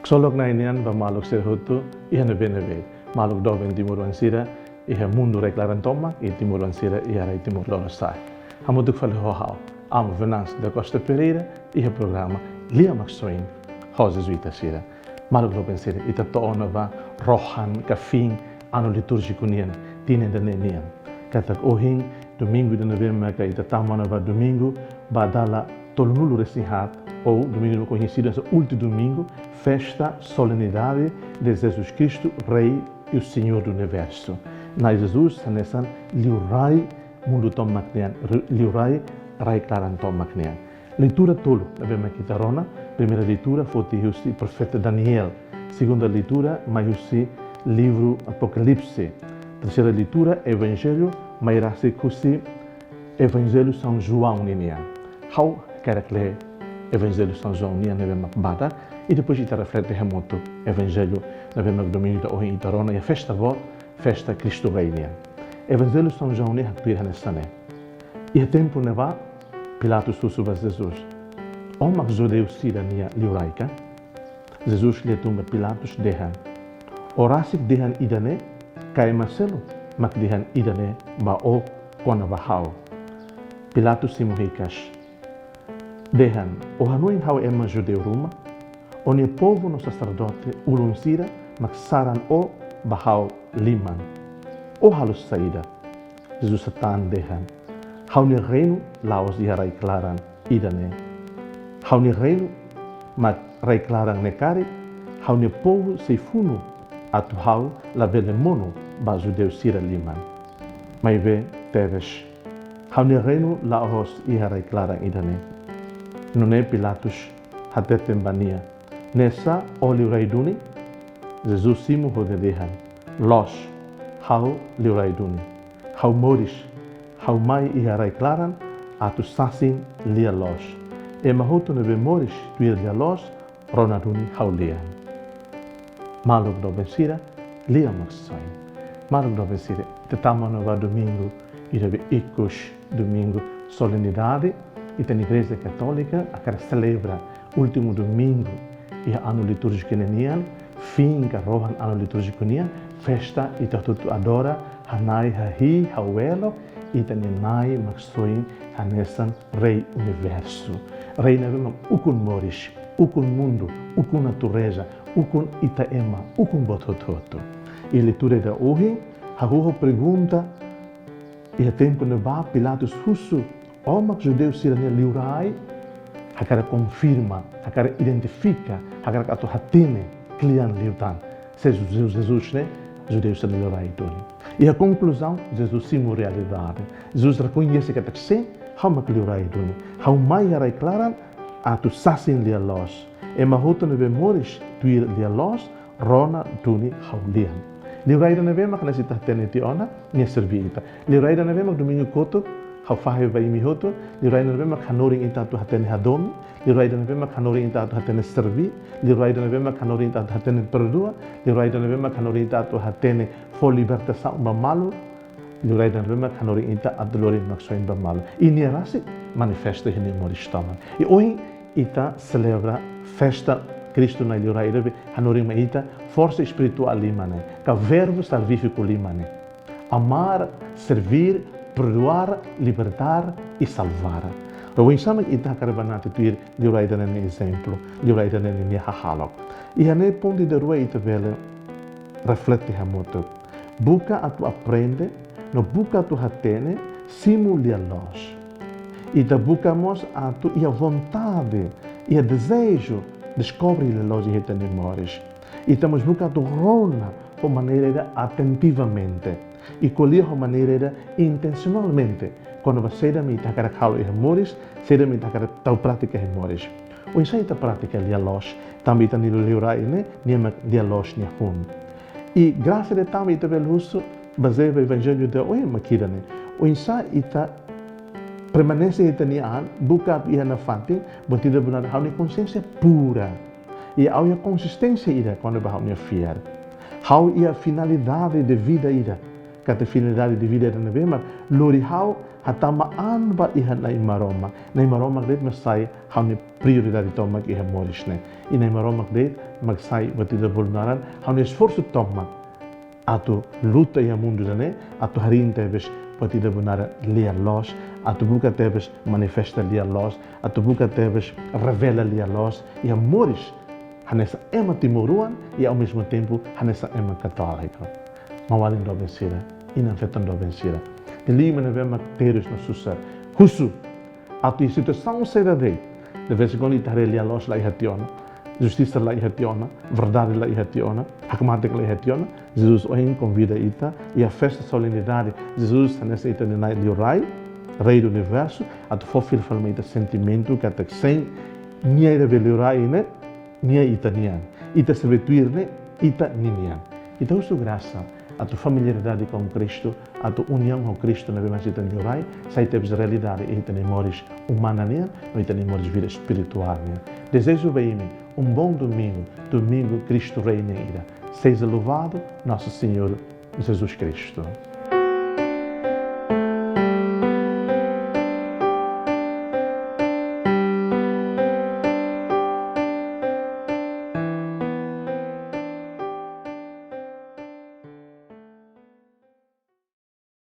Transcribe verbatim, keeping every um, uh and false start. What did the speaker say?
Ksolok Na'i nian ba maluk sira hotu iha ne'ebé-ne'ebé. Maluk doben timoroan sira iha mundu rai-klaran tomak, i timoroan sira iha rai Timor Lorosa'e. Hamutuk fali ho ha'u, Amo Venâncio da Costa Pereira, iha programa Lia Maksoin ho Jezuita sira. Maluk doben sira, ita to'o ona ba rohan ka fin anu litúrjiku nian, tinan ida-ne'e nian. Katak ohin, domingu ida ne'ebé maka ita tama ona ba domingu ba dala tolunulu-resin-haat, ou domingu koñesidu hanesan últimu domingu, festa, solenidade de Jesus Cristo, Rei e o Senhor do Universo. Na'i Jesus hanesan liurai mundu tomak nian, ri-, liurai rai-klaran tomak nian. Leitura tolu ne'ebé mak ita rona, primeira leitura foti husi profeta Daniel, segunda leitura mai husi livru Apokalipse, terseira leitura Evanjellu mai rasik husi Evanjellu São João ninian. Ha'u hakarak lee Evanjellu São João nian ne'ebé mak badak, i depois ita reflete hamutuk Evanjellu ne'ebé mak domingu ida ohin ita rona iha festa boot, festa Kristu Rei nian. Evanjellu São João ne'e haktuir hanesan ne'e. Iha tempu ne'ebá, Pilatus husu ba Jesus: Ó mak judeu sira-nia liurai ka? Jesus lia tun ba Pilatus dehan: Ó rasik dehan ida-ne'e, ka ema seluk mak dehan ida-ne'e ba ó kona-ba ha'u? Pilatus simu hikas dehan: Ó hanoin ha'u ema judeu ruma? Ó-nia povu no saserdote ulun sira mak saran ó ba ha'u liman. Ó halo saida? Jesus hatán dehan: Ha'u-nia reinu la'ós iha rai-klaran ida-ne'e. Ha'u-nia reinu mak rai-klaran ne'e karik, ha'u-nia povu sei funu atu ha'u labele monu ba judeu sira liman. Maibé tebes, ha'u-nia reinu la'ós iha rai-klaran ida-ne'e. Nune'e Pilatus hateten ba nia: Nune'sá ó liurai duni? Jesus simu hodi dehan: Loos, ha'u liurai duni. Ha'u moris, ha'u mai iha rai-klaran atu sasin lia-loos. Ema hotu ne'ebé moris tuir lia-loos, rona duni ha'u lian. Maluk doben sira, Lia Maksoin. Maluk doben sira, ita tama ona ba domingu ida be ikus, domingu solenidade, ita-nia Igreja Katólika hakarak selebra últimu domingu iha anu litúrjiku ninian, fin ka rohan anu litúrjiku nian, festa ita hotu-hotu adora Na'i, hahi'i, hawelo ita-nia Na'i Maksoin hanesan Rei Universu. Rei ne'ebé mak ukun moris, ukun mundu, ukun natureza, ukun ita ema, ukun buat hotu-hotu. I leitura ida ohin hahú ho pergunta, iha tempu ne'ebá Pilatus husu: Ó mak judeu sira-nia liurai? Hakarak konfirma, hakarak identifika, hakarak atu hatene kle'an liután se Jesus, Jesus ne'e judeu sira-nia liurai duni. Iha konkluzaun, Jesus simu realidade. Jesus rekoñese katak sin, ha'u mak liurai duni. Ha'u mai iha rai-klaran atu sasin lia-loos. Ema hotu ne'ebé moris tuir lia-loos, rona duni ha'u lian. Liurai ida ne'ebé mak hanesan ita hatene tiha ona, nia serbí ita. Liurai ida ne'ebé mak domingu kotuk ha'u fahe ba imi hotu, liurai ida ne'ebé mak hanorin ita atu hatene hadomi, liurai ida ne'ebé mak hanorin ita atu hatene serbí, liurai ida ne'ebé mak hanorin ita atu hatene perdua, liurai ida ne'ebé mak hanorin ita atu hatene fó libertasaun ba malu, liurai ida ne'ebé mak hanorin ita atu lori Maksoin ba malu. I nia rasik manifesta iha nia moris tomak. I ohin ita selebra festa Kristu Na'i Liurai ida be hanorin mai ita forsa espirituál lima ne'e, ka verbu salvífiku lima ne'e. Amar, servir, perdoar, libertar e salvar. Oinsá mak ita hakarak banati tuir liurai ida-ne'e nia ezemplu, liurai ida-ne'e nia hahalok. Iha ne'e pontu ida rua ita bele reflete hamutuk. Buka atu aprende, no buka atu hatene, simu lia-loos. Ita buka mós atu iha vontade, iha dezeju, deskobre lia-loos iha ita-nia moris. Ita mós buka atu rona ho maneira ida atentivamente. I ko'alia ho maneira ida intensionalmente. Kona-ba saida mak ita hakarak halo iha moris, saida mak ita hakarak tau prátika iha moris. Oinsá ita pratika lia-loos, tanba ita-nia liurai ne'e, nia mak lia-loos nia hun. I grasa ida tanba ita bele husu, bazeia ba Evanjellu ida ohin mak ida-ne'e. Oinsá ita permanese ita-nia an, buka atu iha nafatin, buat ida benar ha'u-nia konsiénsia pura. I ha'u iha konsisténsia ida kona-ba ha'u-nia fiar. Ha'u iha finalidade de vida ida. katak finalidade de vida ida ne'ebé mak lori ha'u hatama an ba iha Na'i Maromak. Na'i Maromak de'it mak sai ha'u-nia prioridade tomak iha moris ne'e. I Na'i Maromak de'it mak sai buat ida bolu naran ha'u-nia esforsu tomak atu luta iha mundu ida-ne'e, atu harii tebes buat ida bolu naran lia-loos, atu buka tebes manifesta lia-loos, atu buka tebes revela lia-loos iha moris hanesan ema timoroan i ao mesmo tempo hanesan ema katóliku. Maun-alin doben sira, inan-feton doben sira, ita liman ne'ebé mak terus no susar, husu atu iha situasaun saida de'it, de vez em quando ita haree lia-loos la iha tiha ona, justisa la iha tiha ona, verdade la iha tiha ona, hakmatek la iha tiha ona. Jesus ohin konvida ita iha festa solenidade Jesus hanesan ita-nia Na'i Liurai, Rei do Universo, atu fó fila fali mai ita sentimentu katak sein Nia ida be liurai ne'e, Nia ita-nian. Ita sei be tuir ne'e, ita ninian. Ita husu grasa atu familiaridade com Cristo, atu uniaun ho Kristu ne'ebé mak sai ita-nia Liurai, sai tebes realidade iha ita-nia moris umana nian, no ita-nia moris vida espirituál nian. Dezeju ba imi um bom domingo, Domingu Kristu Rei nian ida. Seja louvado Nosso Senhor Jesus Cristo.